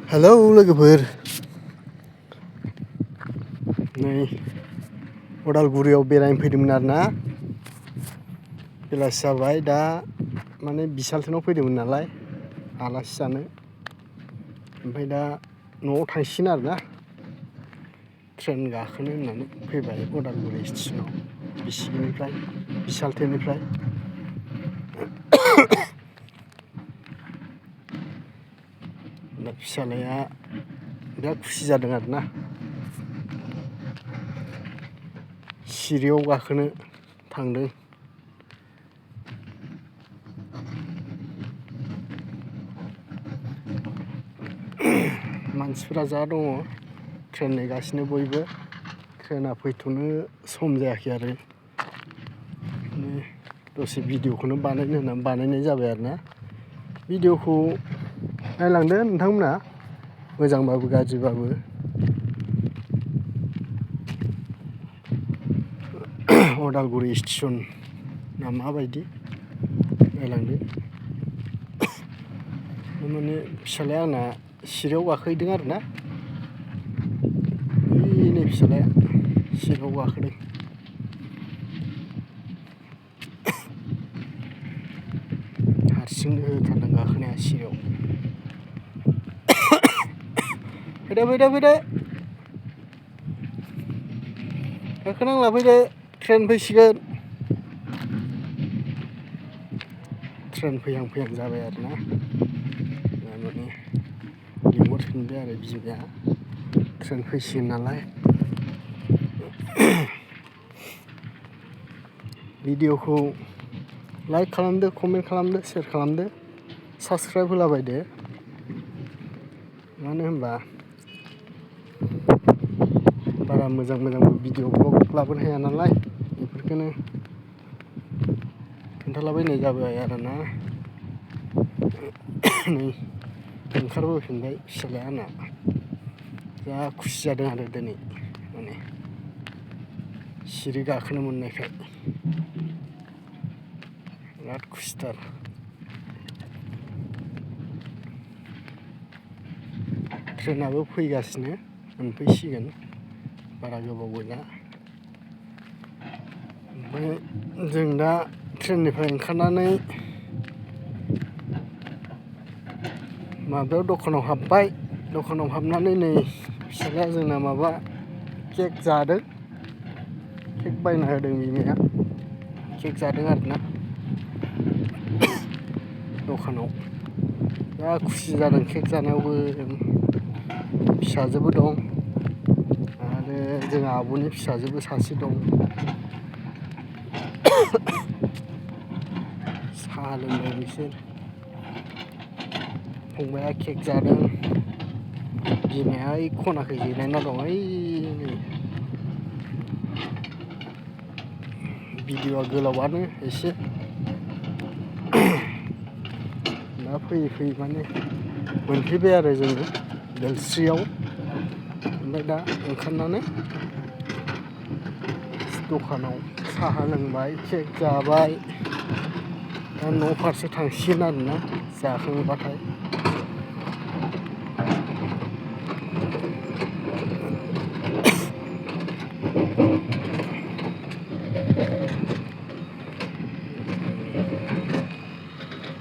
Hello लोगोफोर, नै उदालगुरियाव बेरायनो फैदोंमोन आरोना। बेलासि जाबाय दा माने बिसालथेनाव फैदोंमोन नालाय आलासि जानो। ओमफ्राय दा न'आव थांसिगोन आरोना। ट्रेन गाखोनो होननानै फैबाय उदालगुरि स्टेसनाव बिसालथेनिफ्राय। दा फिसालाया बिराद खुसि जादों आरोना। सिरियाव गाखोनो थांदों। मानसिफ्रा जा दङ, ट्रेन नेगासिनो बयबो। ट्रेना फैथ'नो सम जायाखै आरो दसे भिडिअखौनो बानायनो होननानै बानायनाय जाबाय आरोना। भिडिअखौ नायलांदो नोंथांमोना, मोजांबाबो गाज्रिबाबो। उदालगुरि स्टेसना माबायदि नायलांदो। माने फिसालाया आंना सिरियाव गाखोहैदों आरोना। नै फिसालाया सिरियाव गाखोदों। हारसिंनो होथारदों गाखोनाया सिरियाव। फैदो गाखोनांला, फैदो ट्रेन फैसिगोन। ट्रेन फैहां जाबाय आरोना। माने लिंहरफिनबाय आरो बिमाया, ट्रेन फैसिगोन नालाय। भिडिअखौ लाइक खालामदो, कमेन्ट खालामदो, शेयार खालामदो, साबस्क्राइब होलाबायदो। मानो होनबा बारा मोजां भिडिअ ब्लग लाबोनो हाया नालाय, बेफोरखौनो खोन्थालाबायनाय जाबाय आरोना। नै ओंखारबोफिनबाय फिसालाया आंना। जा खुसि जादों आरो दिनै, माने सिरि गाखोनो मोननायखाय बिराद खुसिथार। ट्रेनाबो फैगासिनो, मोनफैसिगोन बारा गोबाव गैला। ओमफ्राय जों दा ट्रेननिफ्राय ओंखारनानै माबायाव दखानाव हाबबाय। दखानाव हाबनानै नै फिसालाया जोंना माबा केक जादों। केक बायना होदों बिमाया, केक जादों आरोना दखानाव। जा खुसि जादों केक जानायावबो। फिसाजोबो दं आरो जोंहा आब'नि फिसाजोबो सासे दं। साहा लोंदों बिसोर। फंबाया केक जादों। बिमाया ओइ खनाखै जिरायना दं, ओइ नै। भिडिअआ गोलावानो एसे। दा फैयै माने मोनफैबाय आरो जोङो दोलस्रियाव। ओमफ्राय दा ओंखारनानै दखानाव साहा लोंबाय, केक जाबाय। दा न' फारसे थांसिगोन आरोना जाखांबाथाय।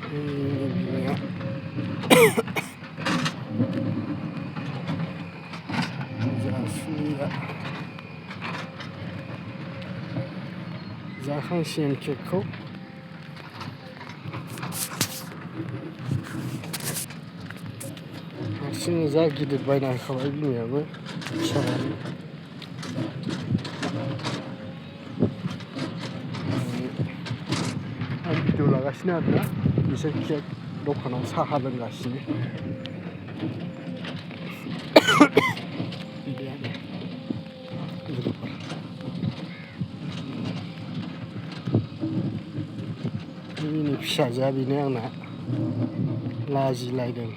बिमाया जाखांसिगोन केकखौ। हारसिंनो जा गिदिर बायना होखाबाय बिमायाबो फिसालानो। आं भिडिअ लागासिनो आरोना, बिसोर केक दखानाव साहा लोंगासिनो। बिदि आरो लोगोफोर। बिनि फिसाजोआ बेनो आंना, लाजिलायदों।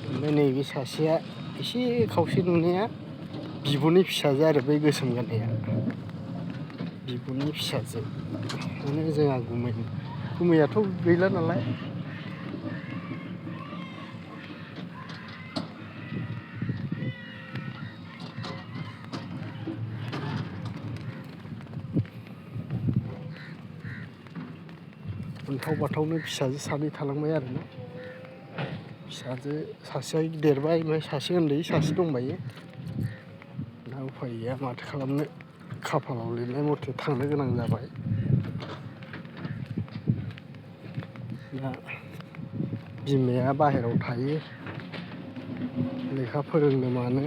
ओमफ्राय नैबे सासेया एसे खावसे नुनाया बिब'नि फिसाजो आरो, बै गोसोम गाननाया बिब'नि फिसाजो। माने जोंहा गुमैयाथ' गैला नालाय। अनथाव बाथावनो फिसाजो सानै थालांबाय आरोना। फिसाजो सासेया देरबाय, ओमफ्राय सासे उन्दै सासे दंबायो। दा उफाय गैया माथो खालामनो, खाफालाव लिरनाय मथे थांनो गोनां जाबाय। दा बिमाया बाहेरायाव थायो लेखा फोरोंनो मानो।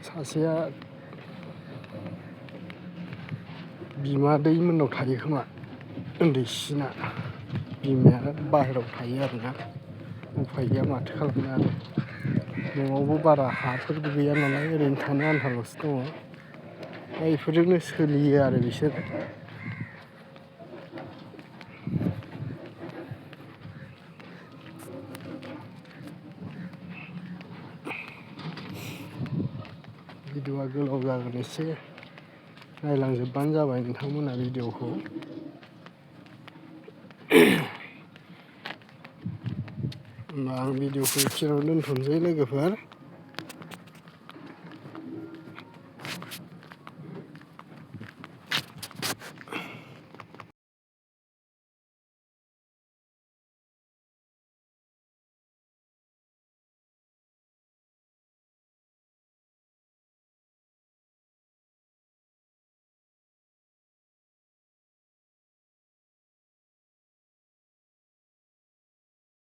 सासेया बिमादै मोननाव थायो खोमा, उन्दैसिना। बिमाया बाहेरायाव थायो आरोना। उफाय गैया माथो खालामनो आरो। न'आवबो बारा हाफोरबो गैया नालाय, ओरैनो थानो आन्थाल'सो दङ। दा बेफोरजोंनो सोलियो आरो बिसोर। भिडिअ'आ गोलाव जागोन एसे, नायलांजोबबानो जाबाय नोंथांमोना भिडिअ'खौ। होमबा आं भिडिअ'खौ एसेयावनो दोनथ'नोसै लोगोफोर।